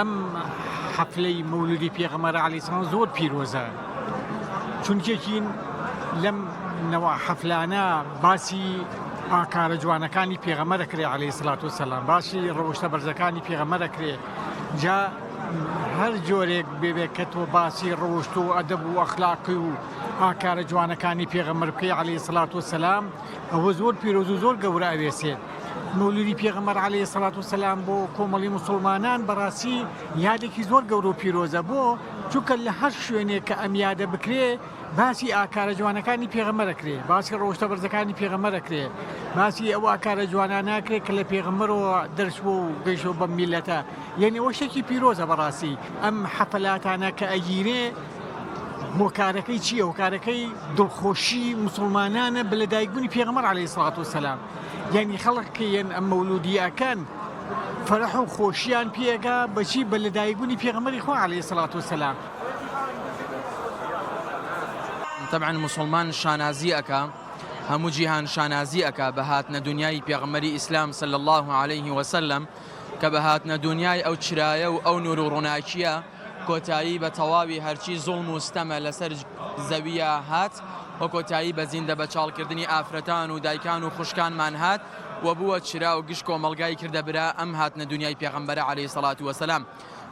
ئەم حەفلەی مەولودی پێغەمبەر عەلەیهی سەلام زۆر پیرۆزە چونکێکین لەم نەوە حەفلانە باسی ئاکارە جوانەکانی پێغەمبەر ئەکرێ عەلەیهی سڵات وسەلام باسی ڕەوشتە بەرزەکانی پێغەمبەر ئەکرێ جا هەر جۆرێک بێ کە تۆ باسی ڕەوشت و ئەدەب و ئەخلاقی و ئاکارە جوانەکانی پێغەمبەر بکەی عەلەیهی سڵات وسەلام ئەوە زۆر پیرۆز و زۆر گەورە ئەوێسێت مەولودی پێغەمبەر عەلەیهی سەڵات وسەلام بۆ کۆمەڵی موسڵمانان بەڕاستی یادێکی زۆر گەورە و پیرۆزە بۆ چونکە لە هەر شوێنێک کە ئەم یادە بکرێ باسی ئاکارە جوانەکانی پێغەمبەر ئەکرێ باسی ڕەوشتە بەرزەکانی پێغەمبەر ئەکرێ باسی ئەو ئاکارە جوانانە ئەکرێ کە لە پێغەمبەرەوە دەرچووە و گەیشتووە بەم میللەتە یعنی ئەوە شتێکی پیرۆزە بەڕاستی ئەم حەفلاتانە کە ئەگیرێ هۆکارەکەی چییە هۆکارەکەی دڵخۆشی موسڵمانانە بە لەدایکبوونی پێغەمبەر عەلەیهی سڵات وسەلام یعنی خەڵک کە یەن ئەم مەولودی ئەکەن فەرح و خۆشیان پێگا بەچی بە لەدایکبوونی پێغەمبەری خوا عەلەیهی سڵات وسەلام. تەبعەن موسڵمان شانازی ئەکا هەموو جیهان شانازی ئەکا بە هاتنە دونیای پێغەمبەری ئیسلام صلی اللە علیه وسلم کە بە هاتنە دونیای ئەو چرایە و ئەو نور و ڕووناکیە کۆتایی بە تەواوی هەرچی زوڵم و ستەمە لەسەر زەویە هات و کۆتایی بە زیندە بەچاڵکردنی ئافرەتان و دایکان و خوشکانمان هات و بووە چرا و گشت کۆمەڵگای کردە برا ئەم هاتنە دونیای پێغەمبەرە علیە سەڵات وسلام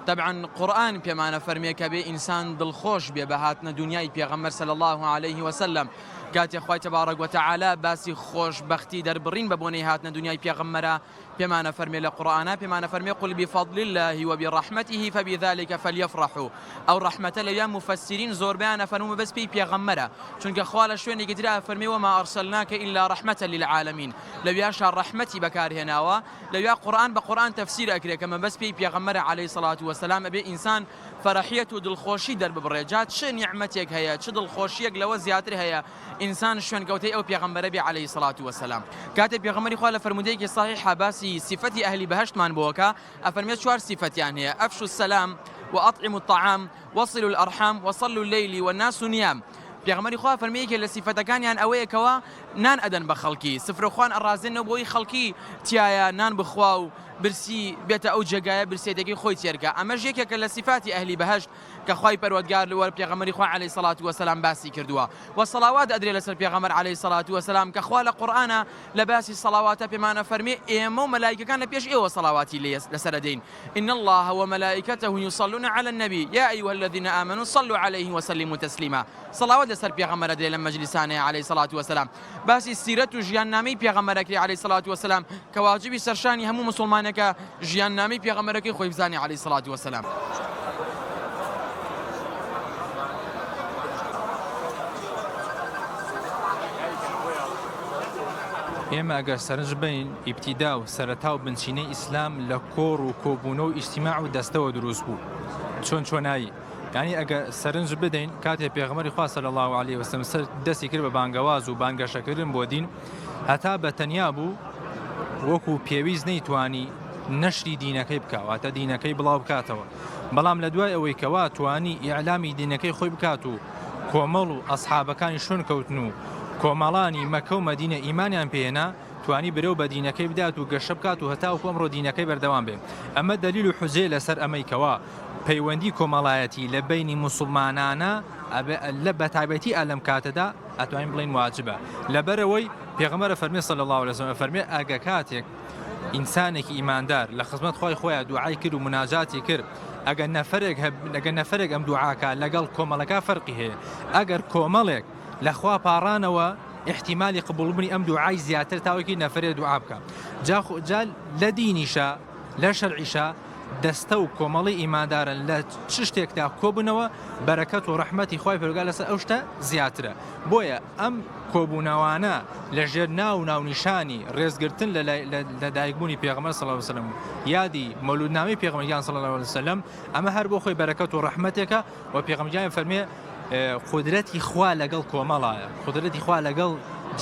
تەبعەن قورئان پێمانە فەرمێ کە بێ ئینسان دڵخۆش بێ بە هاتنە دونیای پێغەمبەر صلی اللە علیه وسلم کاتێ خوای تبارک وتعالی باسی خۆشبەختی دەربڕین بە بۆنەی هاتنە دونیای پێغەمبەرە پێمانە فەرمێ لە قورئانا پێمانە فەرمێ قل بفضل اللە وبرحمته فبذلک فلیفرحوا ئەو ڕەحمەتە لەویا موفەسسیرین زۆربەیان ئەفەرموون مەبەست پێی پێغەمبەرە چونکە خوا لە شوێنێکی ترا ئەفەرمێ وما ارسلناک الا رحمە للعالمین لەویاشا ڕەحمەتی بەکارهێناوە لەویا قورئان بە قورئان تەفسیر ئەکرێ کە مەبەست پێی پێغەمبەرە عەلەیهی سەڵات وەسەلام ئەبێ ئینسان فەرەحیەت و دڵخۆشی دەرببڕێ جا چ نیعمەتێک هەیە چ دڵخۆشیەک لەوە زیاتر هەیە ئینسان شوێنکەوتەی ئەو پێغەمبەرە بێ عەلەیهی سەڵات وەسەلام. کاتێ پێغەمبەری خوا لە فەرموودەیەکی سەحیحا باسی سیفەتی ئەهلی بەهەشتمان بۆ ئەکا ئەفەرمێ چوار سیفەتیان هەیە، افشوا السلام واطعموا الطعام وصلوا الارحام وصلوا اللیل والناس نیام. پێغەمبەری خوا ئەفەرمێ یەکێ لە سیفەتەکانیان ئەوەیە کەوا نان ئەدەن بە خەڵکی، سفرەخوان ئەڕازێننەوە بۆی خەڵکی تیایا نان بخوا و برسی بێتە ئەو جێگایە برسێتیەکەی خۆی تێرکا، ئەمەش یەکێکە لە سیفاتی ئەهلی بەهەشت. کە خوای پەروەردگار لەوەر پێغەمبەری خوا علیە سەڵات وسلام باسی کردووە وە سەڵاوات ئەدرێ لەسەر پێغەمبەر علیە سەڵات وسلام کە خوا لە قورئانا لە باسی سەڵاواتە پێمان ئەفەرمێ ئێمە و مەلایکەکان لە پێش ئێوە سەڵاواتی لێ لەسەر ئەدەین ان اللە وملائکته یصلون علی النبی یا ایها الذین آمنوا صلوا علیه وسلموا تسلیما سەڵاوات لەسەر پێغەمبەر ئەدرێ لەم مەجلیسانەیە علیە سەڵات وسلام باسی سیرەت و ژیاننامەی پێغەمبەر ئەکرێ عەلەیهی سەڵات وەسەلام کە واجبی سەرشانی هەموو موسڵمانێکە ژیاننامەی پێغەمبەرەکەی خۆی بزانێ عەلەیهی سەڵات وەسەلام. ئێمە ئەگەر سەرنج بەین ئیبتیدا و سەرەتا و بنچینەی ئیسلام لە کۆڕ و کۆبوونەوە و ئیجتیماع و دەستەوە دروست بوو چۆن چۆنایی یانی ئەگە سەرنج بدەین کاتێ پێغەمبەری خوا صلی اللە علیه وسلم سەر دەستی کرد بە بانگەواز و بانگەشەکردن بۆ دین هەتا بە تەنیا بوو وەکو پێویست نەیتوانی نەشری دینەکەی بکا واتە دینەکەی بڵاو بکاتەوە بەڵام لە دوای ئەوەی کەوا توانی ئیعلامی دینەکەی خۆی بکات و کۆمەڵ و ئەسحابەکانی شوێن کەوتن و کۆمەڵانی مەکە و مەدینە ئیمانیان پێهێنا توانی برەو بە دینەکەی بدات و گەشە بکات و هەتاوەکو ئەمڕۆ دینەکەی بەردەوام بێ ئەمە دەلیل و حوجەیە لەسەر ئەمەی کەوا پەیوەندی کۆمەڵایەتی لە بەینی موسوڵمانانا ئەبێ لە بەتایبەتی ئا لەم کاتەدا ئەتوانین بڵێین واجبە لەبەرئەوەی پێغەمبەر ئەفەرمێ صلی اللە علیه وسلم ئەفەرمێ ئەگە کاتێک ئینسانێکی ئیماندار لە خزمەت خوای خۆیا دوعای کرد و مناجاتی کرد ئەگە نەفەرێک هەب ئەگە نەفەرێک ئەم دوعاکە لەگەڵ کۆمەڵەکە فەرقی هەیە ئەگەر کۆمەڵێک لە خوا پاڕانەوە احتیمالی قبوڵبوونی ئەم دوعای زیاتر تاوەکی نەفەرێ دوعا بکە جا جا لە دینیشە لە شەرعیشا دەستە و کۆمەڵی ئیماندارن لە چ شتێکدا کۆبنەوە بەرەکەت و ڕەحمەتی خوای پەروەردگار لەسەر ئەو شتە زیاترە بۆیە ئەم کۆبوونەوانە لە ژێر ناو و ناونیشانی ڕێزگرتن لە لە دایکبوونی پێغەمبەر صلی الله علیه وسلم و یادی مەولودنامەی پێغەمبەر گیان صلی الله علیه وسلم ئەمە هەر بۆ خۆی بەرەکەت و ڕەحمەتێکە و پێغەمبەر گیان فەرمێ قودرەتی خوا لەگەڵ کۆمەڵایە قودرەتی خوا لەگەڵ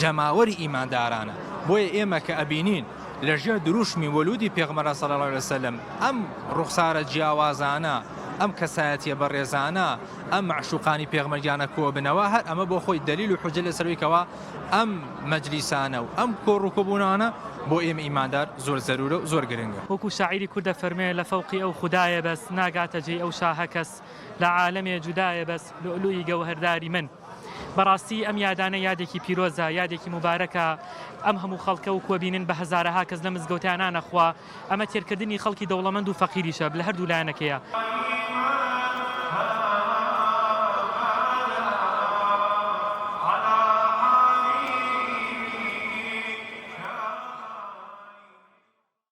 جەماوەری ئیماندارانە بۆیە ئێمە کە ئەبینین لە ژێر دروشمی مەولودی پێغەمبەر صلی اللە علیە وسلم ئەم ڕوخسارە جیاوازانە ئەم کەسایەتیە بەڕێزانە ئەم مەعشوقانی پێغەمبەر گیانە کۆبنەوە هەر ئەمە بۆ خۆی دەلیل و حوجە لەسەر ئەوەی کەوا ئەم مەجلیسانە و ئەم کۆڕ و کۆبوونانە بۆ ئێمە ئیماندار زۆر زەرورە و زۆر گرنگە. وەکو شاعیری کورد دەفەرموێ لە فەوقی ئەو خودایە بەس ناگاتە جێی ئەو شاهە کەس لە عالەمێ جودایە بەس لوئلوئی گەوهەرداری من. بەڕاستی ئەم یادانە یادێکی پیرۆزە یادێکی موبارەکە ئەم هەموو خەڵکە و کۆبینن بە هەزارەها کەس لە مزگەوتیا نانەخوا ئەمە تێرکردنی خەڵکی دەوڵەمەند و فەقیریشە لە هەردوو لایەنەکەیە.